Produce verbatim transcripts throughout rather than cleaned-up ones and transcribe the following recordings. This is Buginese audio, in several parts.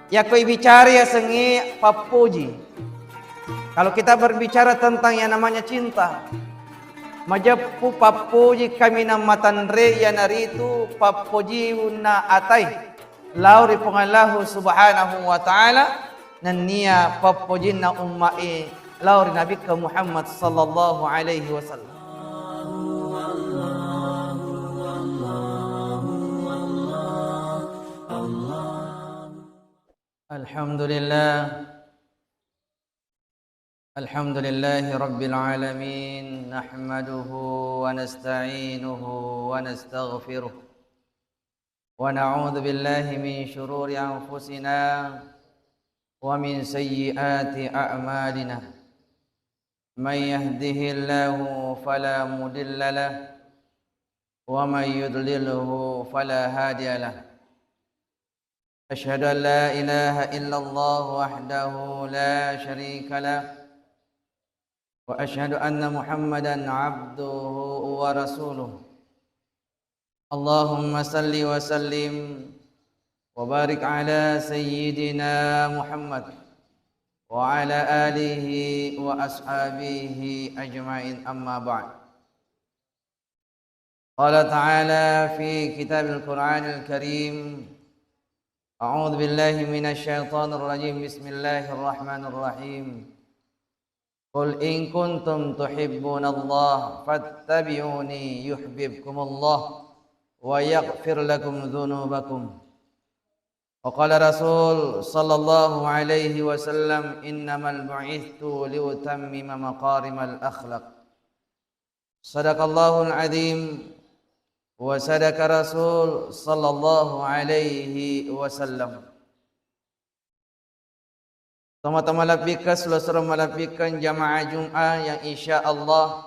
Yakko ibicara yasengnge pappoji. Kalau kita berbicara tentang yang namanya cinta, majeppu pappoji kaminang matanre, iyanaritu pappojiunna atai lao ri Puang Allahu Subhanahu wa Ta'ala, nennia pappojinna ummae lao ri Nabikka Muhammad sallallahu alaihi wasallam. Alhamdulillah. Alhamdulillahi rabbil alamin. Nahmaduhu wa nasta'inuhu wa nastaghfiruh. Wa na'udzu billahi min syururi anfusina wa min sayyiati a'malina. Man yahdihillahu fala mudilla lah, wa man yudlilhu fala hadiya lah. Asyhadu an la ilaha illallah wahdahu la syarika lah, wa asyhadu anna Muhammadan abduhu wa rasuluh. Allahumma salli wa sallim wa barik ala sayyidina Muhammad wa ala alihi wa ashabihi ajma'in, amma ba'd. Qala ta'ala fi kitabil Qur'anil Karim, a'udzu billahi minasy syaithanir rajim. Bismillahirrahmanirrahim. Qul in kuntum tuhibbunallaha fattabi'uni yuhibbukumullah wa yaghfir lakum dzunubakum. Wa qala Rasul sallallahu alaihi wasallam, innamal bu'itstu liutammima makarimal akhlaq. Sadaqallahul adzim wa sadaqa Rasul sallallahu alaihi wasallam. Tomatoa malebbikkeng, sulo-sulo malebbikkeng jamaah Jum'ah yang insya Allah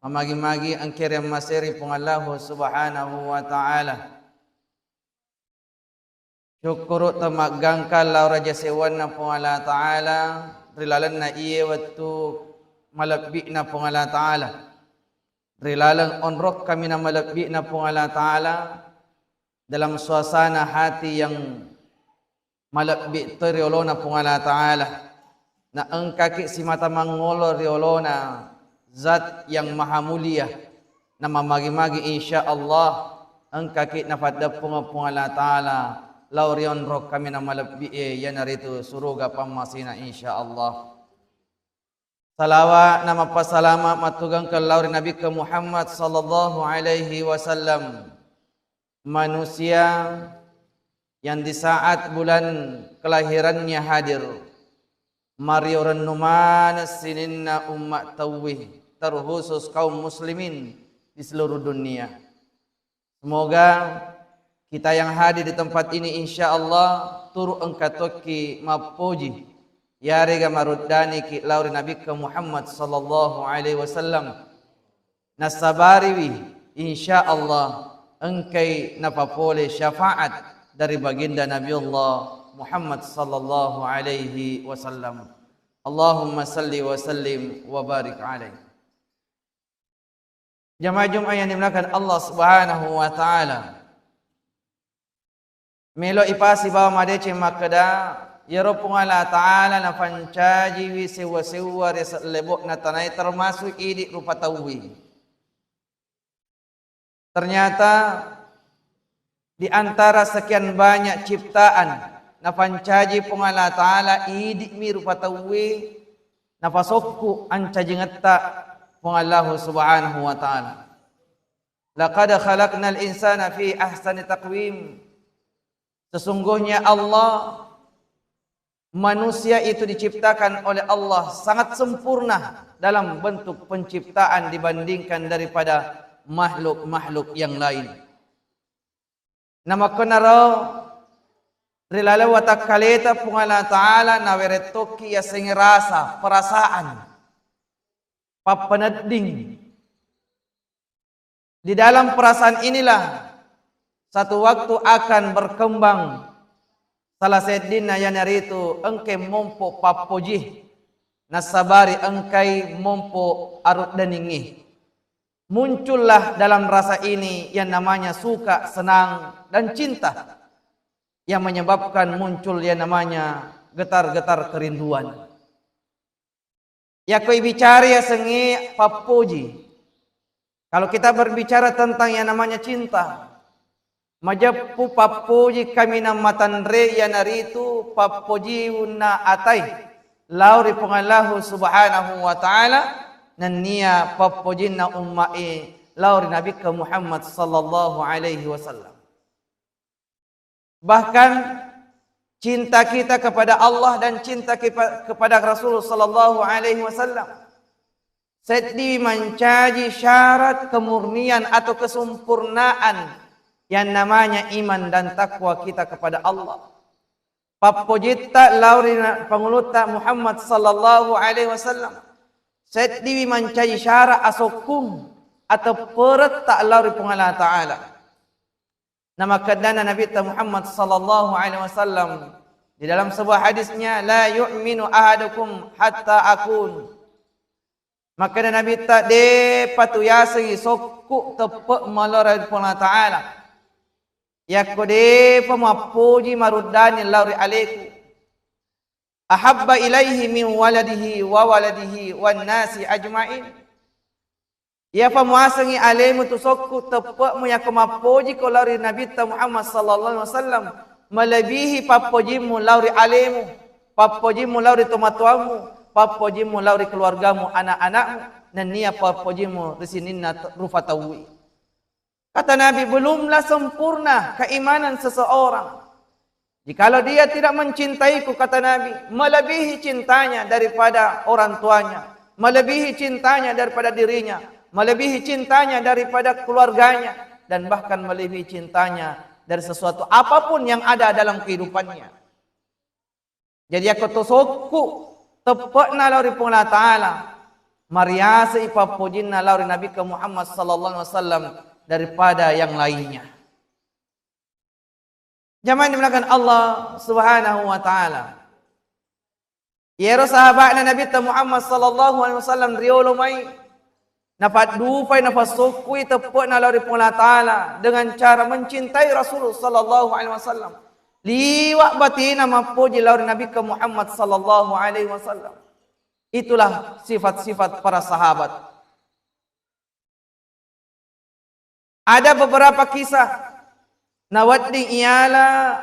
mamagi-magi engka riammaseri Puang Allahu Subhanahu wa Ta'ala. Syukkuru tamaggangka lao ri aja sewwanna Puang Allah Ta'ala ri lalenna iye wettu malebbi'na Puang Allah Ta'ala, ri laleng onrong kaminang malebbi'na Puang Allah Ta'ala, dalam suasana hati yang malebbi toi ri olona Puang Allah Ta'ala. Na engkaki simata mangolo ri olona Zat yang Maha Mulia. Na mamagi-magi insya Allah engkaki napaddeppung Puang Allah Ta'ala lao ri onrong kaminang malebbi'e, iyanaritu suruga pammasena insya Allah. Salawa na mappasalama mattugangkeng lao ri Nabikka Muhammad sallallahu alaihi wasallam. Manusia yang di saat bulan kelahirannya hadir, mario rennu maneng sininna umma tauwe, terkhusus kaum muslimin di seluruh dunia. Semoga kita yang hadir di tempat ini, insya Allah, turu engka tokki mappoji, yarega maruddaniki lao ri Nabikka Muhammad sallallahu alaihi wasallam. Nassabariwi, insya Allah, engkai napapole syafaat dari baginda Nabi Allah Muhammad sallallahu alaihi wasallam. Allahumma salli wa sallim wa barik alaih. Jamaah Jumat yang dimuliakan Allah Subhanahu wa Ta'ala. Melo ipasibawa madeceng makkeda, iyaro Puang Allah Ta'ala napancajiwi sewwa-sewwa ri sellebo'na tanae, termasuk idi rupa tauwe. Ternyata di antara sekian banyak ciptaan napancaji Puang Allah Ta'ala, idi'mi rupa tauwe napasokku ancajingetta Puang Allahu Subhanahu wa Ta'ala. Laqad khalaqnal insana fi ahsani taqwim. Sesungguhnya Allah, manusia itu diciptakan oleh Allah sangat sempurna dalam bentuk penciptaan dibandingkan daripada makhluk-makhluk yang lain. Namakkonaro ri laleng watakkaleta Puang Allah Ta'ala nawereng tokki yasengnge rasa, perasaan, pappenedding. Di dalam perasaan inilah satu waktu akan berkembang salah seddinna, iyanaritu engkai mompo pappoji, nassabari engkai mompo aruddaningngi. Muncullah dalam rasa ini yang namanya suka, senang, dan cinta. yang menyebabkan muncul yang namanya getar-getar kerinduan. Yakko ibicara yasengnge pappoji. Kalau kita berbicara tentang yang namanya cinta, majeppu pappoji kaminang matanre, iyanaritu pappojiunna atai lao ri Puang Allahu Subhanahu wa Ta'ala, nennia pappojinna ummae lao ri Nabikka Muhammad sallallahu alaihi wasallam. Bahkan cinta kita kepada Allah dan cinta kipa-, kepada Rasul sallallahu alaihi wasallam seddi mancaji syarat kemurnian atau kesempurnaan yang namanya iman dan takwa kita kepada Allah. Pappojitta lao ri na-, pangulutta Muhammad sallallahu alaihi wasallam seddi mancaji syarat asokkung atau peretta lao ri Puang Allah Ta'ala. Namakkedana Nabitta Muhammad sallallahu alaihi wasallam di dalam sebuah hadisnya, "La yu'minu ahadukum hatta akun." Makkeda Nabitta, "Depa tu yasengngi sokku teppe' malora ri Puang Allah Ta'ala yakko depa mappoji maruddani lao ri aleku. Ahabba ilaihi min waladihi wa waladihi wan nasi ajma'in." Iyapa muasengngi alemu tu sokku teppe'mu yakko mappojiko lao ri Nabitta Muhammad sallallahu alaihi wasallam, melebihi pappojimmu lao ri alemu, pappojimmu lao ri tomatoammu, pappojimmu lao ri keluargamu, anak-anakmu, nennia pappojimmu ri sininna t-, rufa tauwi. Kata Nabi, belumlah sempurna keimanan seseorang jikalau dia tidak mencintaiku, kata Nabi, melebihi cintanya daripada orang tuanya, melebihi cintanya daripada dirinya, melebihi cintanya daripada keluarganya, dan bahkan melebihi cintanya dari sesuatu apapun yang ada dalam kehidupannya. Jadi yakko to sokku teppe'na lao ri Puang Allah Ta'ala, mariasai pappojinna lao ri Nabitta Muhammad sallallahu alaihi wasallam daripada yang lainnya. Jamaah dimuliakan Allah Subhanahu wa Ta'ala. Iyaro sahaba'na Nabitta Muhammad sallallahu alaihi wasallam riolo mai, napaddupai, napassokkui teppe'na lao ri Puang Allah Ta'ala dengan cara mencintai Rasul sallallahu alaihi wasallam. Liwa' batena mappoji lao ri Nabitta Muhammad sallallahu alaihi wasallam. Itulah sifat-sifat para sahabat. Ada beberapa kisah nawedding iyala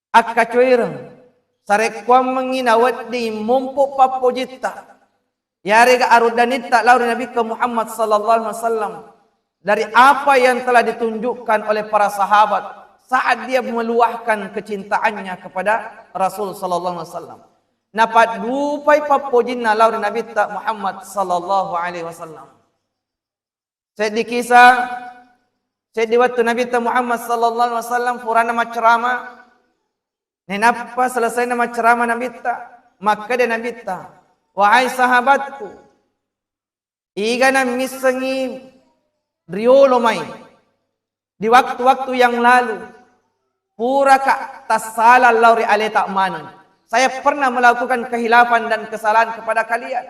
akkacoereng, sarekkuammengngi nawedding mompo pappojitta, yarega aruddanitta lao ri Nabitta Muhammad sallallahu alaihi wasallam dari apa yang telah ditunjukkan oleh para sahabat saat dia meluahkan kecintaannya kepada Rasul sallallahu alaihi wasallam. Napaddupai pappojinna lao ri Nabitta Muhammad sallallahu alaihi wasallam. Seddi kisah, seddi wettu Nabitta Muhammad sallallahu alaihi wasallam purana maccerama, nainappa selesaina maccerama Nabitta, makkeda Nabitta, "Wahai sahabatku, igana missengngi riolo mai di waktu-waktu yang lalu, puraka tassala lao ri aleta maneng. Saya pernah melakukan kehilafan dan kesalahan kepada kalian.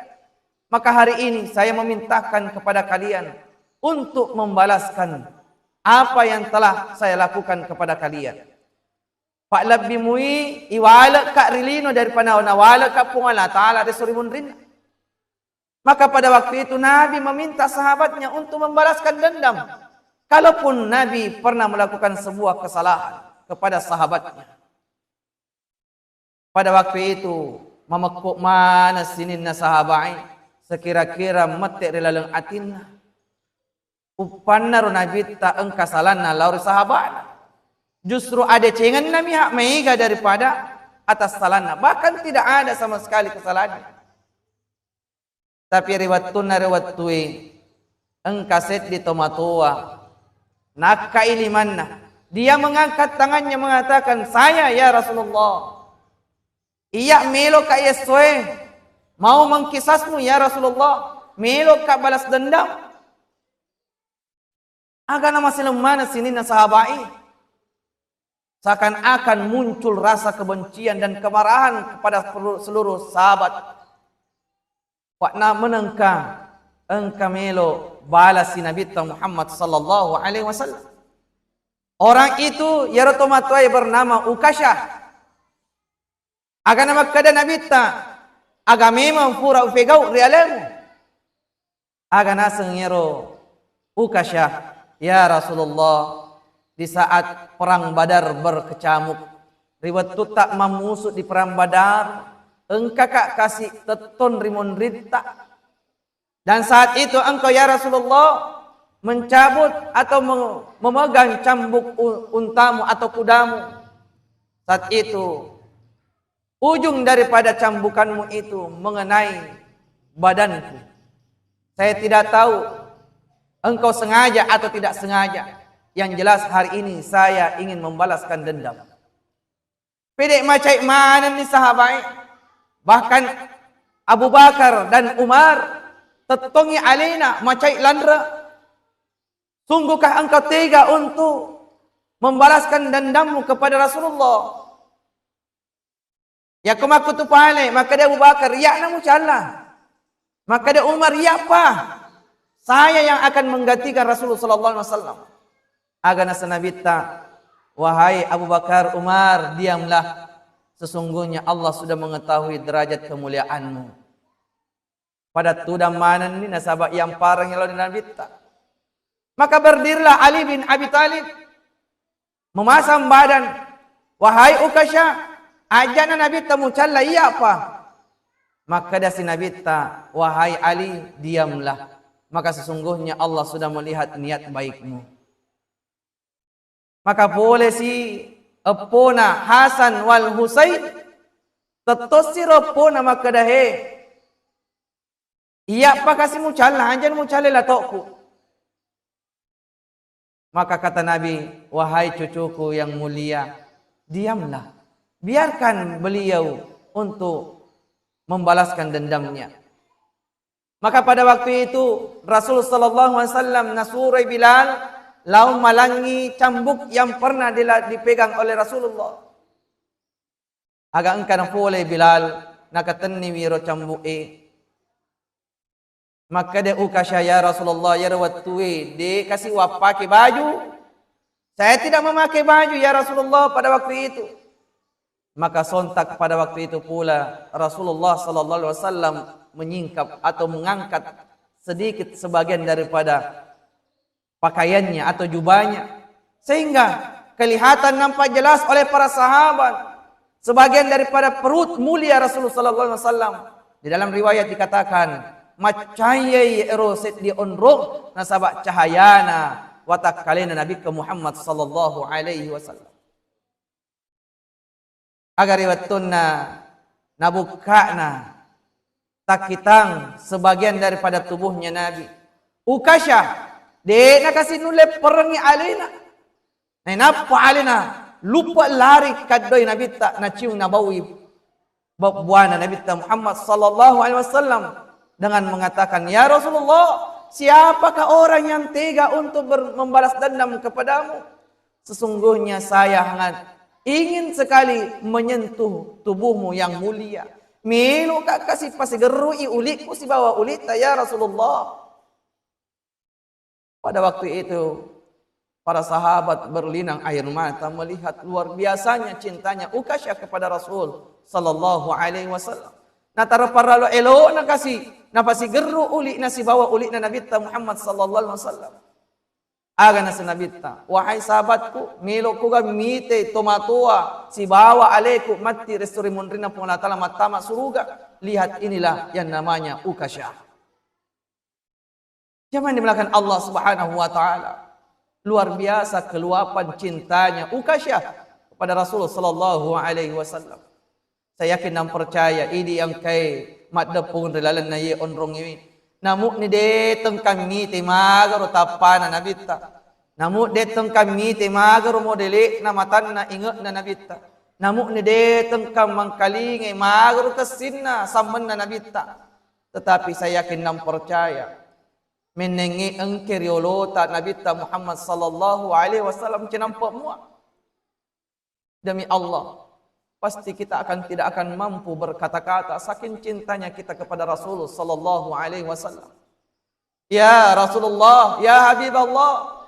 Maka hari ini saya memintakan kepada kalian untuk membalaskan apa yang telah saya lakukan kepada kalian." Pak, lebbi mui iwalekka ri lino daripada nawalekka Puang Allah Ta'ala ri suri munrinna. Maka pada waktu itu Nabi meminta sahabatnya untuk membalaskan dendam. Kalaupun Nabi pernah melakukan sebuah kesalahan kepada sahabatnya. Pada waktu itu, mamekko maneng sininna sahabae, sekira-kira mette ri laleng atinna. Uppannaro Nabitta engka salanna lao ri sahabana. Justru adecengennami hak maega daripada atas salanna. Bahkan tidak ada sama sekali kesalahannya. Tapi ri wettunna ri wettue, engka seddi tomatoa nakkai limanna. Dia mengangkat tangannya mengatakan, "Saya, ya Rasulullah. Iya meloka essoe. Mau mengkisasmu, ya Rasulullah. Meloka balas dendam." Aga namaseleng maneng sininna sahabae. Seakan-akan muncul rasa kebencian dan kemarahan kepada seluruh sahabat. Wa'na menengka engka melo balasi Nabitta Muhammad sallallahu alaihi wasallam. Orang itu, iyaro tomatoae bernama Ukasyah. Agana makkeda Nabitta, "Aga memang pura upegau ri alemu?" Aga naseng iyaro Ukasyah, "Ya Rasulullah, di saat perang Badar berkecamuk, ri wettutta mammusu di perang Badar, engkaka kasi tettong ri monritta. Dan saat itu engkau, ya Rasulullah, mencabut atau me-, memegang cambuk u-, untamu atau kudamu. Saat itu, ujung daripada cambukanmu itu mengenai badanku. Saya tidak tahu engkau sengaja atau tidak sengaja. Yang jelas hari ini saya ingin membalaskan dendam." Pede macai manenni sahabae. Bahkan Abu Bakar dan Umar tettongi alena macai lanre. "Sungguhkah engkau tega untuk membalaskan dendammu kepada Rasulullah?" Yakko makkutu pale, makkeda Abu Bakar, "Iya'na mucalla." Makkeda Umar, "Iya'pa, saya yang akan menggantikan Rasulullah sallallahu alaihi wasallam." Aga naseng Nabitta, "Wahai Abu Bakar, Umar, diamlah. Sesungguhnya Allah sudah mengetahui derajat kemuliaanmu." Pada tudang manenni nasaba iyampareng lao ri Nabitta. Maka berdirilah Ali bin Abi Thalib, memasang badan, "Wahai Ukasha, ajana Nabitta mucalla, iyapa?" Makkedasi Nabitta, "Wahai Ali, diamlah. Maka sesungguhnya Allah sudah melihat niat baikmu." Maka polesi eppona Hasan wal Husain, tettossi ro eppona makkeda, "He, iyapa kasi mucalla, anjani mucalla latokku." Maka kata Nabi, "Wahai cucuku yang mulia, diamlah. Biarkan beliau untuk membalaskan dendamnya." Maka pada waktu itu Rasul sallallahu alaihi wasallam nasuroi Bilal lao malangi cambuk yang pernah dila-, dipegang oleh Rasulullah. Aga engka napole Bilal, nakatenniwi ro cambuk e. Makkeda Ukasha, "Ya Rasulullah, iyaro wettue de kasi wappake baju. Saya tidak memakai baju, ya Rasulullah, pada waktu itu." Maka sontak pada waktu itu pula Rasulullah sallallahu alaihi wasallam menyingkap atau mengangkat sedikit sebagian daripada pakaiannya atau jubahnya, sehingga kelihatan nampak jelas oleh para sahabat sebagian daripada perut mulia Rasulullah sallallahu alaihi wasallam. Di dalam riwayat dikatakan, maccayai ero seddi onrong nasaba cahayana watakkalena Nabi Muhammad sallallahu alaihi wasallam. Aga ri wettunna nabukka'na takkitang sebagian daripada tubuhnya Nabi, Ukasha, de'na kasi nulle perengngi alena. Nainappa alena lupa lari kaddoi Nabitta, naciung nabaui ba-, buana Nabitta Muhammad sallallahu alaihi wasallam dengan mengatakan, "Ya Rasulullah, siapakah orang yang tega untuk ber-, membalas dendam kepadamu? Sesungguhnya saya sangat ingin sekali menyentuh tubuhmu yang mulia. Meloka kasi pasigerrui ulikku sibawa ulitta, ya Rasulullah." Pada waktu itu, para sahabat berlinang air mata melihat luar biasanya cintanya Ukasha kepada Rasul sallallahu alaihi wasallam. Nataro parallo elona kasi napasigerru ulikna sibawa ulikna Nabitta Muhammad sallallahu alaihi wasallam. Aga naseng Nabitta, "Wahai sahabatku, melokuga mite tomatoa sibawa aleku matti resto ri munrinna Puang Allah Taala mattama suruga. Lihat, inilah yang namanya Ukasha." Jamaah yang dimuliakan Allah Subhanahu wa Ta'ala. Luar biasa keluapan cintanya Ukasha kepada Rasul sallallahu alaihi wasallam. Saya yakin dan percaya idi engkai maddeppung ri lalenna iye onrong iwi. Namu'ni de tengka mite magaro tappana Nabitta. Namu de tengka mite magaro modele'na matanna inge'na Nabitta. Namu'ni de tengka mangkalingai magaro kessinna sammenna Nabitta. Tetapi saya yakin dan percaya, mennengnge engke riolota Nabitta Muhammad sallallahu alaihi wasallam cinampe mua. Demi Allah, pasti kita akan, tidak akan mampu berkata-kata saking cintanya kita kepada Rasul sallallahu alaihi wasallam. Ya Rasulullah, ya Habiballah,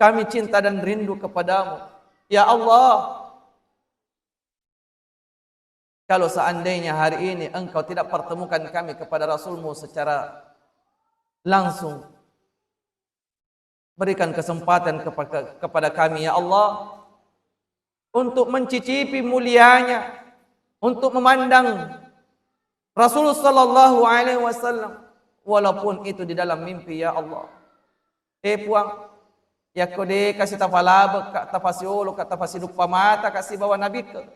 Kami cinta dan rindu kepadamu. Ya Allah, kalau seandainya hari ini engkau tidak pertemukan kami kepada Rasulmu secara langsung, berikan kesempatan kepada, kepada kami, ya Allah, untuk mencicipi mulianya, untuk memandang Rasul sallallahu alaihi wasallam, walaupun itu di dalam mimpi, ya Allah. Eh, Puang, yakko de kasi tapalabekka, tapasioloka, tapasiduppa mataka sibawa nabikka.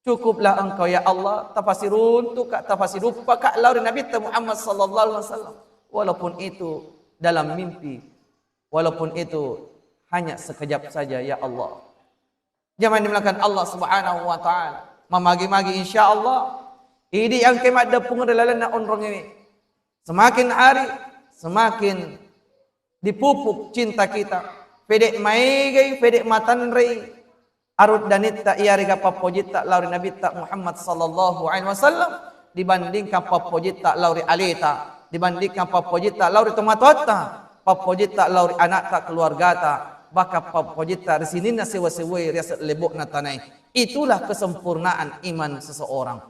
Cukuplah engkau, ya Allah, tapasiruntuka, tapasiduppa ka lao ri Nabitta Muhammad sallallahu alaihi wasallam. Walaupun itu dalam mimpi, walaupun itu hanya sekejap saja, ya Allah. Jamaah dimuliakan Allah Subhanahu wa Ta'ala. Mamagi-magi, insya Allah, idi engka maddeppung ri lalenna onrong ini. Semakin hari, semakin dipupuk cinta kita. Pede maegai, pede matanrei arut danitta, iyarega pappojitta lao ri Nabitta Muhammad sallallahu alaihi wasallam, dibandingkan pappojitta lao ri aleta, dibandingkan pappojitta lao ri tomatoatta, pappojitta lao ri anakta, keluargata, bahkan pappojitta ri sininna sewa-sewai riaseng lebo'na tanai. Itulah kesempurnaan iman seseorang.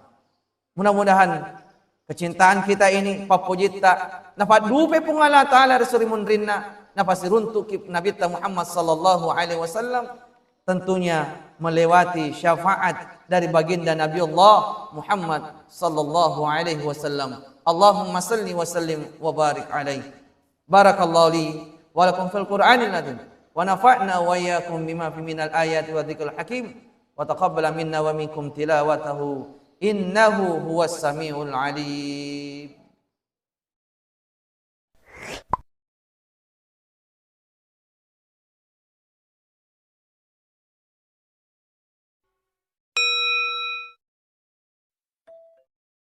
Mudah-mudahan kecintaan kita ini, pappojitta, napaddupai Puang Allah Ta'ala ri suri munrinna, napasiruntuki Nabitta Muhammad sallallahu alaihi wasallam, tentunya melewati syafaat dari baginda Nabi Allah Muhammad sallallahu alaihi wasallam. Allahumma salli wa sallim wa barik alaih. بارك الله لي ولكم في القرآن العظيم، ونفعنا وإياكم بما فيه من الآيات والذكر الحكيم، وتقبل منا ومنكم تلاوته، إنه هو السميع العليم.